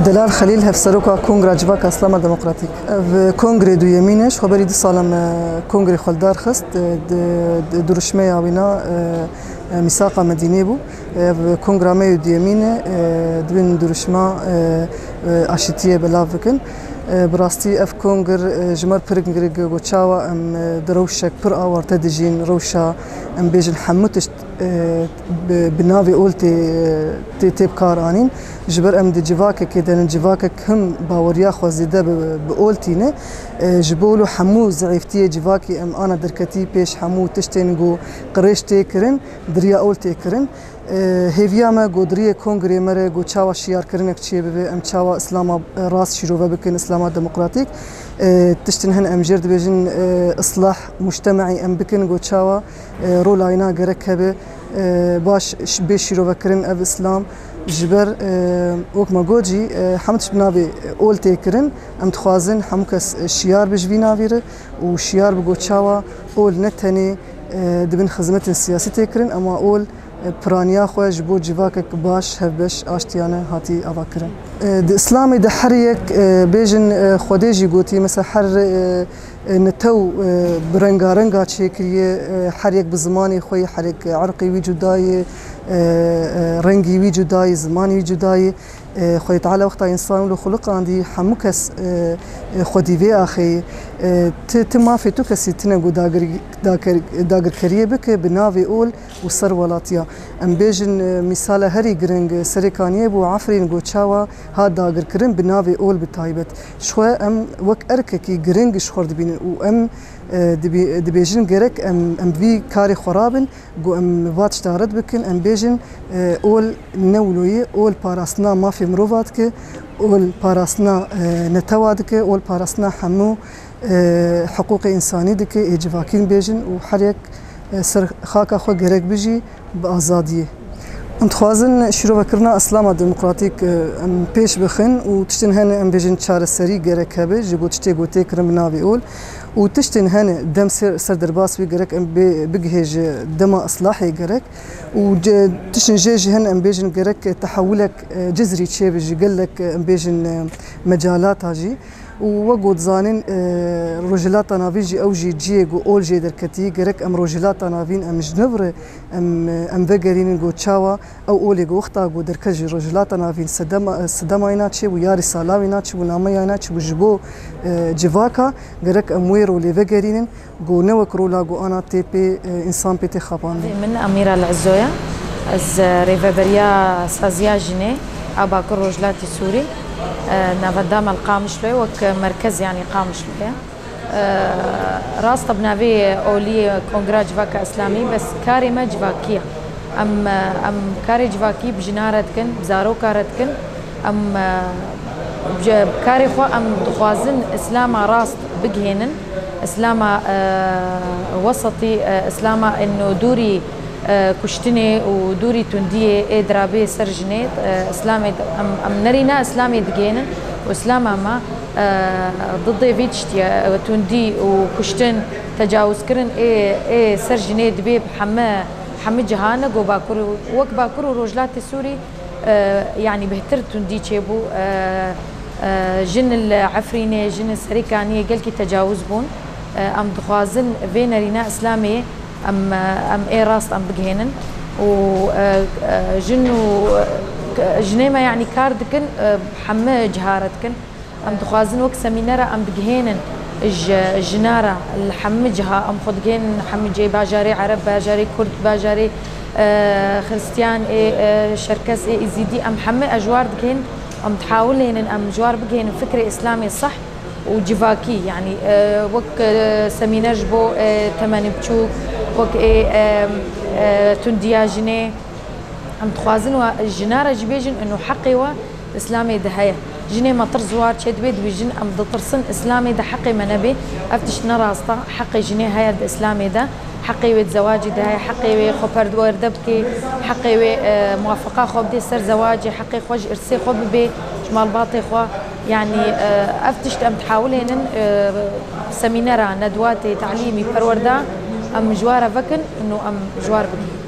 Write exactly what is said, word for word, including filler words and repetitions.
Delal Xelîl, Hevseroka Kongra Civaka Îslama Demokratîk. Ev kongrê duyemîn e, ji xwe berî du sal em, e, kongrê xwe li dar xist, e, di, di duruşmeya wîna, e, e, Mîsaqa Medînê bû. Ev kongra me yê duyemîn e, e, dibin duruşma, e, e, aşîtiyê belav bikin. E, bi rastî ev kongir, e, ji me re pir giring e, ku çawa em, e, di rewşek pir awarte dijîn, rewşa em bêjin hemû tişt e, bi, bi navê ol tê, tê, tê bi kar anîn. Ji ber em di civakekê de ne, civakek him baweriya xwe zêde bi, bi ol tîne. E, ji bo wilo hemû zeîftiyê civakî em ana derketî pêş hemû tiştên ku qirêj tê kirin, di riya ol tê kirin. E, hêviya me ku di riyê kongrê me re ku çawa şiyarkirinek çêbibe, em çawa Îslama, e, rast şîrove bikin, Îslama demokratîk. E, tiştin hene em jêr dibêjin, e, islah mujtemeî em bikin ku çawa e, rola wîna gerek hebe, e, baş ş-, bê şîrovekirin ev Îslam. Ji ber, e, wek me got jî, e, hemû tişt bi navê ol tê kirin. Em dixwazin hemû kes, e, şiyar be ji vî navî re û şiyar be ku çawa ol ne tenê, e, di bin xizmetên siyasî tê kirin, ema ol, e, piraniya xwe ji bo civakek baş, hevbeş, aştiyane hatî avakirin. E, di Îslamê de her yek, e, bêjin, e, Xwedê jî gotî, mesela her, e, e, netew, e, bi rengarenga çêkiriye, e, her yek bi zimanê xwe yê, her yek, e, irqê wî cuda ye, e, e, rengî wî cuda ye, zimanê wî cuda ye. E, Xwedê Teala wexta însan wilo xuliqandî, hemû kes, e, e, xwedî vê axê ye. E, ti, ti mafê tu kesî tine ku dagir-, dagir-, dagirkeriyê bike bi navê ol û ser welatiya. Em bêjin, e, mîsala herî giring, e, Serê Kaniyê bû, Efrîn, ku çawa hat dagirkirin bi navê ol bi taybet. Ji xwe em wek erkekî giring ji xwe dibînin û em, e, dibî-, dibêjin gerek em, em vî karê xwe rabin, ku em va tişta red bikin, em bêjin, e, ol ne wilo ye, ol parastina mafê mirova dike, ol parastina, e, netewa dike, ol parastina hemû, e, hiqûqê însanî dike, ê civakî bêjin û her yek, e, ser xaka xwe gerek bijî. Bi azadiyê. Em dixwazin şîrovekirina Îslama Demokratîk, e, em pêş bixin û tiştên hene em bêjin çareserî gerek hebe, ji bo tiştê ku tê kirin bi navê ol û tiştên hene dem ser, ser derbas bî gerek em bê, bigihê ji dema islahê gerek û ce-, tiştên jê jî hene em bêjin gerek tehewulek, e, cizrî çêbe ji gelek, e, em bêjin, e, mecalata jî. Û wek ku dizanin, e, Rojhilata Navîn jî ew jî cihê ku ol jê derketî, gerek em Rojhilata Navîn em ji nû re em, em vegerînin ku çawa ew olê ku wexta ku derket ji Rojhilata Navîn sedema, sedema wîna çêbû, yarî sala wîna çêbû, nameya wîna çêbû ji bo, e, civaka, gerek em wê rolê vegerînin. Ku ne wek rola ku ana tê pê, e, însan pê tê xapandin. Min Amîra Li Izzo ye. Ez, e, rêveberiya Saziya Jinê a Bakur Rojhilatê Sûrî, e, navenda me li Qamişlo ye, wek merkez, yanî Qamişlo ye. E, rast e, bi navê Olî Kongra Civaka Îslamî, bes karê me civakî ye. Em, e, em karê civakî bi jina re dikin, bi zaroka re dikin. Em, e, bi karê xwe em dixwazin Îslama rast bigihênin. Îslama, e, wesatî, e, Îslama ino dûrî, e, kuştinê û dûrî tundiyê ê dirabê ser jinê, e, Îslamê di-, em, em nerîna Îslamê digihênin û Îslama me, e, didê vî tiştî ye, e, tundî û kuştin, tecawizkirin ê, ê ser jinê dibê bi heme, hemî cihan e, go Bakur û, wek Bakur û Rojhilatê Sûrî, e, yanî bêhtir tundî çêbû. E, e, jin li Efrînê, jin li Serê Kaniyê gelkî tecawiz bûn. E, em dixwazin vê nerîna Îslamê em, em ê rast em bigihênin û, e, e, jin û, e, jinê me yanî kar dikin, e, hemî ciha re dikin. Em dixwazin wek semînera em digihênin ji jina re li hemî ciha, em xwe digihênin hemî cihê, bajarê Ereb, bajarê Kurd, bajarê, e, Xiristiyan, ê, e, Şerkes, ê Îzîdî, em hemî ejwar digihên, em dihawilênin, em ji war bigihênin fikrê Îslamê seh û civakî, yanî, e, wek, e, semîner ji bo, e, temenê biçûk, wek ê, e, e, tundiya jinê. Em dixwazin we jina re jî bêjin, ino heqê we Îslamê de heye. Jinê me tirs ji war çêdibe, dibêjin, em ditirsin Îslamê de heqê me nebe. Ev tişt ne rast e. Heqê jinê heye di Îslamê de. Heqê wê di zewacê de heye, heqê wê xwe perwerde bike, heqê wê, e, muwafeqa xwe bidê ser zewacê, heqê xwe ji îrsê xwe bibe, ji malbatê xwe. Yanî, e, ev tişt em dihawilênin, e, semînera, nedwatê, telîmî, perwerda, em ji war re vekin, ino em ji war bigihînin.